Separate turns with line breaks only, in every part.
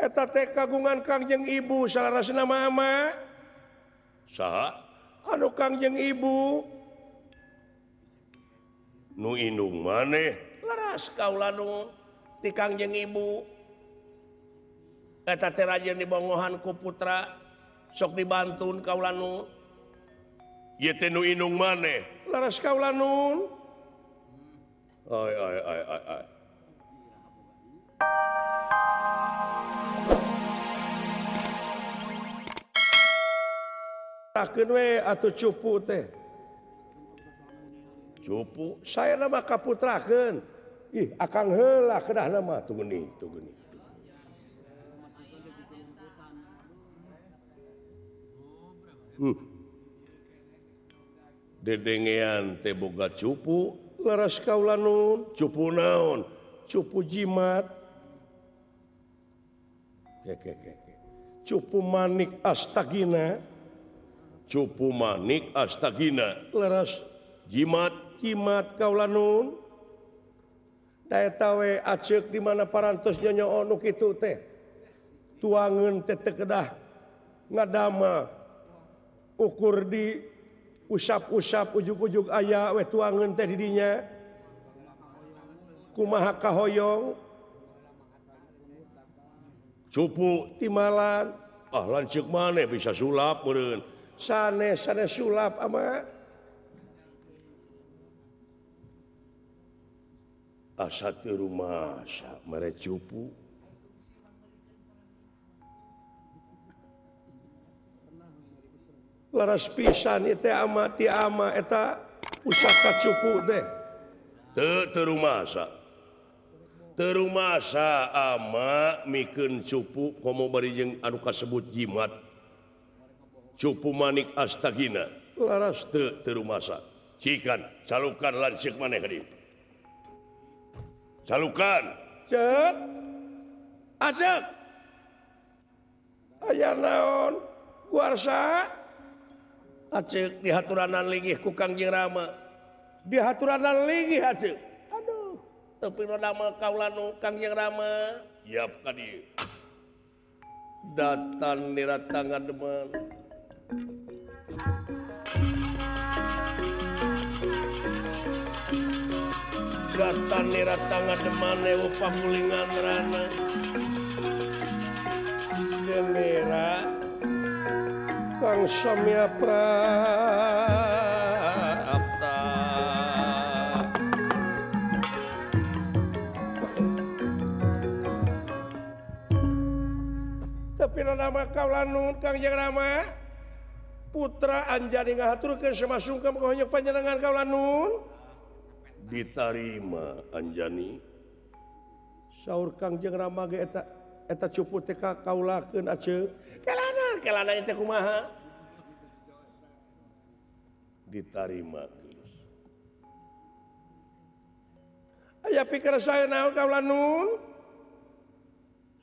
Eta teh kagungan Kangjeng Ibu salarasna mah ama. Saha? Anu Kangjeng Ibu. Nu indung maneh? Laras kaula nu ti Kangjeng Ibu. Eta teh rajin dibongohan ku putra sok dibantun kaula nu. Ieu teh nu indung maneh? Laras kaula nun. Ai ai ai ai ai. Takeun we atuh cupu teh. Cupu saya nama kaputrakeun. Ih, akang heula kedahna mah tuh geuning, tuh geuning. Dedengean teh boga cupu, laras kaula nun, cupu naon? Cupu jimat. Ke. Cupu manik astagina. Cupu manik astagina. Laras jimat, jimat kaula nun. Da eta we aceuk di mana parantos nyonyoon nu kitu teh. Tuangeun teh teu kedah ngadama. Ukur di usap-usap ujug-ujug aya we tuangeun teh di dinya. Kumaha kahoyong. Cupu timalan. Ah lanceuk maneh bisa sulap meureun. Sanes sanes sulap ama. Asa teu rumasa mere cupu. Laras pisan ieu teh ama ti ama eta pusaka cupu teh. Teu teu rumasa. Teu rumasa ama mikeun cupu komo bari jeung anu kasebut jimat. Cupu manik astagina. Laras teu teu rumasa. Cikan calukan lanceuk maneh ka dieu. Calukan. Ceuk. Aceuk. Aya naon? Guarsa. Aceuk dihaturanan linggih ku Kangjeng Rama. Dihaturanan linggih aceuk. Aduh, teu pira damel kaula nu Kangjeng Rama. Yap ka dieu. Datan niratangan demen. Datan niratangan deman ewu pamulingan rana. Demera Kang Samya Prapta. Tapi nama kaula nun Kangjeng Rama putra Anjani ngahaturkeun samasungkem ka hoyong panjenengan kaula nun. Ditarima Anjani. Saur Kangjeng Rama ge eta eta cupu teh ka kaulakeun aceuk. Kelana kelana teh kumaha? Ditarima geus. Aya pikir saya naon kaula nun?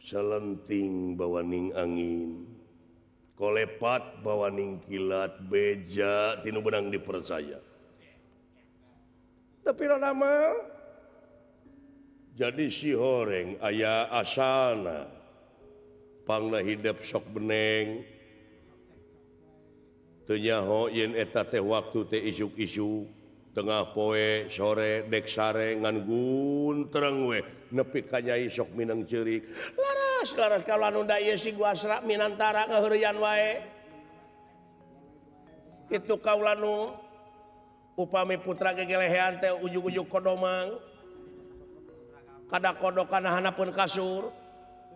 Selenting bawaning angin, kolepat bawaning kilat, beja tinu benang dipercaya. Tapi nama jadi si horeng aya asana pangna hidep sok beneng teu nyaho yen eta teh waktu teh isuk-isuk tengah poe sore dek sare ngan guntreng we nepi ka nyai sok minang ceurik laras laras kaula nu da ieu si Guasra minantara ngaheureuyan wae kitu kaula nu upami putra gegelehean teh ujug-ujug kodomang kada kodok kana hanapun kasur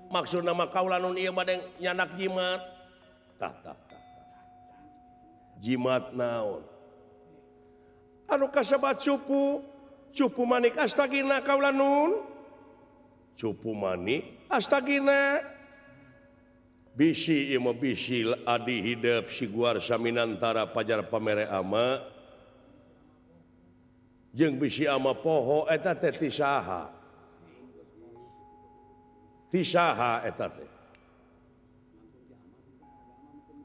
maksudna mah kaula nun ieu bade nyanak jimat tah tah tah jimat naon anu kasebat cupu cupu manik astagina kaula nun cupu manik astagina bisi ieu mah bisi adi hidep si Guarsa minantara pajar pamere ama jeung bisi ama poho eta teh ti saha ti saha eta teh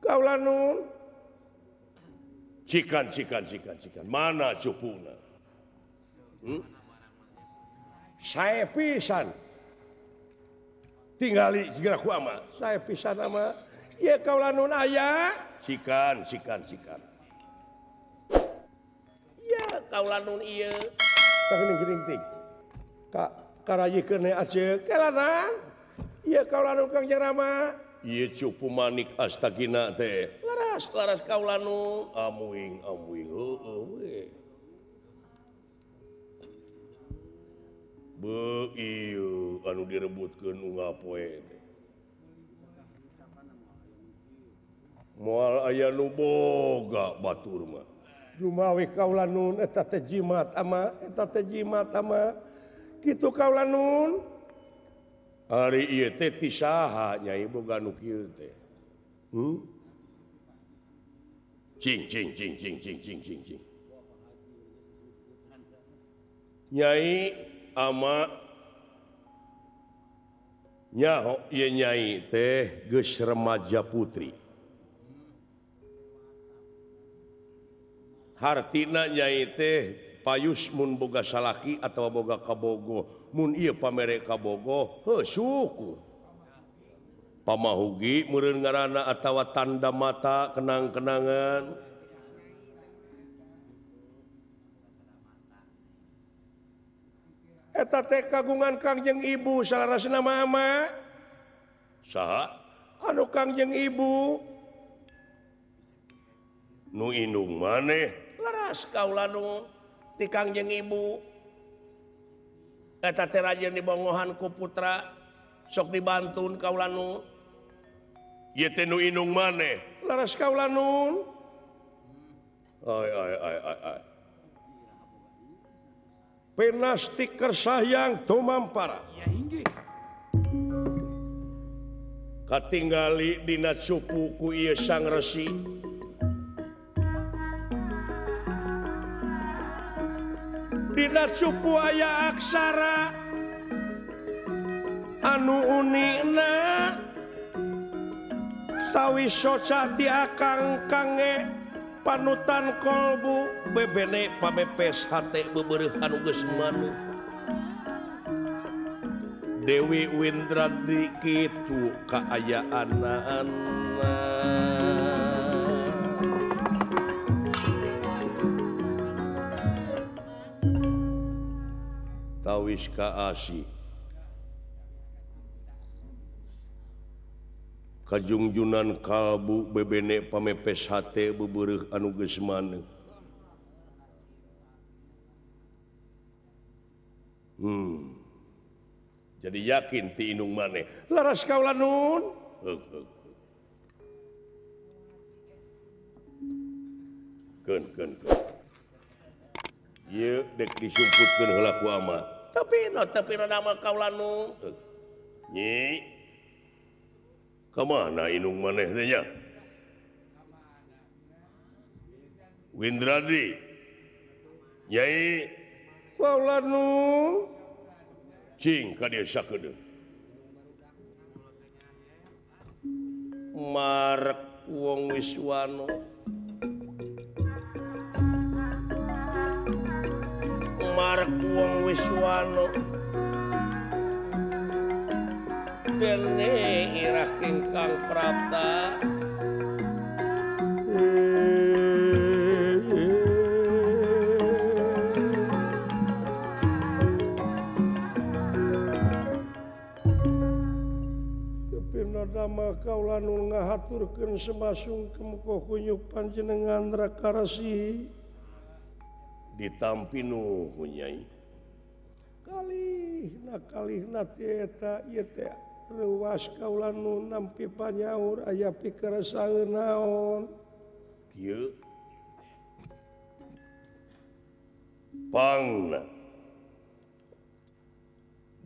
kaula nun cikan cikan cikan cikan mana cupuna Sae pisan. Tinggali segera ku ama. Saya pisan ama. Ieu kaula nun aya. Sikan sikan sikan. Ya kaula nun ieu. Tah geuning geuning ting. Ka karayikeun we aceuk. Kelanan. Ieu kaula nun Kangjeng Rama. Ieu cupu manik astagina teh. Laras laras kaula nun amuing amuing heueuh we. Beuh ieu anu direbutkeun unggal poe teh. Moal aya nu boga batur mah. Jumawi kaula nun eta teh jimat ama, eta teh jimat ama. Kitu kaula nun. Ari ieu teh ti saha nyai boga nu kieu teh? Cing cing cing cing cing cing cing cing. Nyai ama nyaho ieu nyai teh geus remaja putri. Hartina nyai teh payus mun boga salaki atawa boga kabogo. Mun ieu pamere kabogo heuh syukur. Pamahugi meureun ngaranna atawa tanda mata kenang-kenangan. Eta teh kagungan Kangjeng Ibu salarasna mah ama. Saha? Anu Kangjeng Ibu. Nu indung maneh? Laras kaula nu ti Kangjeng Ibu. Eta teh rajeun dibongohan ku putra sok dibantun kaula nu. Ieu teh nu indung maneh? Laras kaula nun. Ai ai ai ai ai. Penasti kersayang tumampara. Katinggali dina cupu ku ieu sang resi. Dina cupu aya aksara anu unina tawi soca ti akang kange panutan kolbu bebene pamepes hate bebereuh anu geus maneuh. Dewi Windradi kitu kaayaanana. Tawis kaasi kajungjunan kalbu bebene pamepes hate bebereuh anu geus maneuh. Jadi yakin ti indung maneh. Laras kaula nun. Heug heug. Keun keun keun. Ieu dek disumputkeun heula ku ama. Tapi no tapi no nama kaula nun. Nyi. Ka mana indung maneh teh nya? Windradi. Nyai kaula nun. Cing ka dieu sakedeung. Marek wong Wiswano. Marek wong Wiswano. Dene irah kingkang prapta. Dama kaula nu ngahaturkeun semasung kemukoh kunyuk panjenengan Raka Resi ditampi nuhun Nyai. Kalihna kalihna ti eta ieu teh reuas kaula nu nampi panyaur aya pikeresaeun naon kieu pangna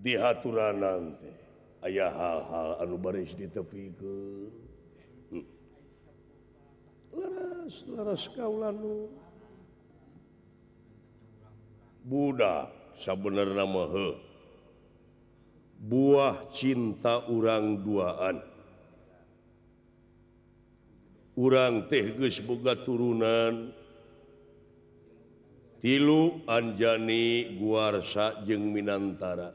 dihaturanan teh aya hal-hal anu baris ditepikeun. Laras laras kaula nu budak sabenerna mah heuh buah cinta urang duaan. Urang teh geus boga turunan tilu Anjani Guarsa jeung Minantara.